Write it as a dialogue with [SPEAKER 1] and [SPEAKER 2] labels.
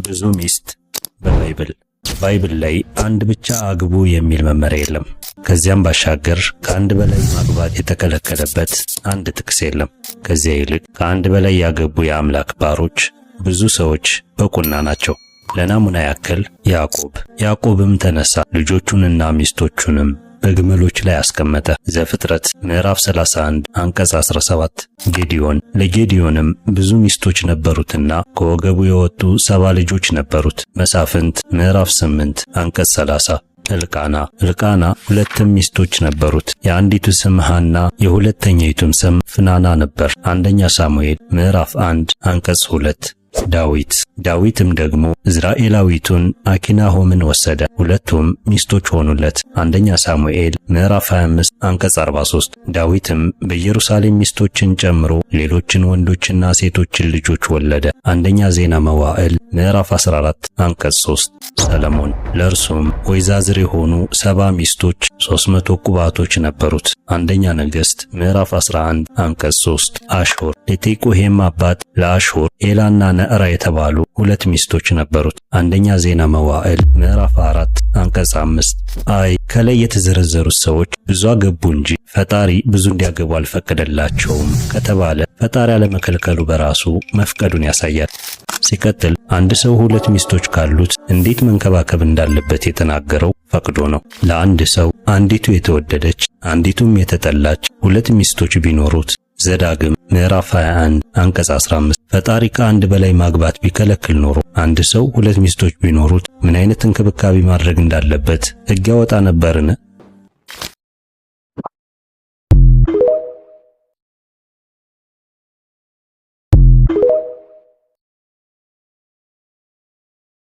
[SPEAKER 1] ብዙ ሚስት በ Bible። Bible ላይ አንድ ብቻ አግቡ የሚል መመሪያ የለም። ከዚያም ባሻገር ከአንድ በላይ ማግባት የተከለከለበት አንድ ጥቅስ የለም። ከዚያ ይልቅ ከአንድ በላይ ያገቡ የአምላክ ባሮች ብዙ ሰዎች በቁና ናቸው። ለናሙና ያክል ያዕቆብ። ያዕቆብም ተነሳ፣ ልጆቹንና ሚስቶቹንም በግመሎች ላይ አስቀመጠ። ዘፍጥረት ምዕራፍ 31 አንቀጽ 17። ጌዲዮን። ለጌዲዮንም ብዙ ሚስቶች ነበሩትና ከወገቡ የወጡ 70 ልጆች ነበሩት። መሳፍንት ምዕራፍ 8 አንቀጽ 30። ሕልቃና። ሕልቃና ሁለትም ሚስቶች ነበሩት። የአንዲቱ ስም ሐና የሁለተኛይቱም ስም ፍናና ነበር። አንደኛ ሳሙኤል ምዕራፍ 1 አንቀጽ 2። ዳዊት። ዳዊትም ደግሞ እዝራኤላዊቱን አኪናሆምን ወሰደ፣ ሁለቱም ሚስቶች ሆኑለት። አንደኛ ሳሙኤል ምዕራፍ 25 አንቀጽ 43። ዳዊትም በኢየሩሳሌም ሚስቶችን ጨምሮ ሌሎችን ወንዶችና ሴቶችን ልጆች ወለደ። አንደኛ ዜና መዋዕል ምዕራፍ 14 አንቀጽ 3። ሰለሞን። ለእርሱም ወይዛዝር የሆኑ 70 ሚስቶች፣ 300 ቁባቶች ነበሩት። አንደኛ ነገሥት ምዕራፍ 11 አንቀጽ 3። አሽሁር። ለቴቁሔም አባት ለአሽሁር ኤላና ነዕራ የተባሉ ሁለት ሚስቶች ነበሩት። አንደኛ ዜና መዋዕል ምዕራፍ 4 አንቀጽ 5። አይ፣ ከላይ የተዘረዘሩት ሰዎች ብዙ አገቡ እንጂ ፈጣሪ ብዙ እንዲያገቡ አልፈቀደላቸውም ከተባለ ፈጣሪ አለመከልከሉ በራሱ መፍቀዱን ያሳያል። ሲቀጥል አንድ ሰው ሁለት ሚስቶች ካሉት እንዴት መንከባከብ እንዳለበት የተናገረው ፈቅዶ ነው። ለአንድ ሰው አንዲቱ የተወደደች አንዲቱም የተጠላች ሁለት ሚስቶች ቢኖሩት፣ ዘዳግም ምዕራፍ 21 አንቀጽ 15፣ ፈጣሪ ከአንድ በላይ ማግባት ቢከለክል ኖሮ አንድ ሰው ሁለት ሚስቶች ቢኖሩት ምን አይነት እንክብካቤ ማድረግ እንዳለበት ሕግ ያወጣ ነበርን?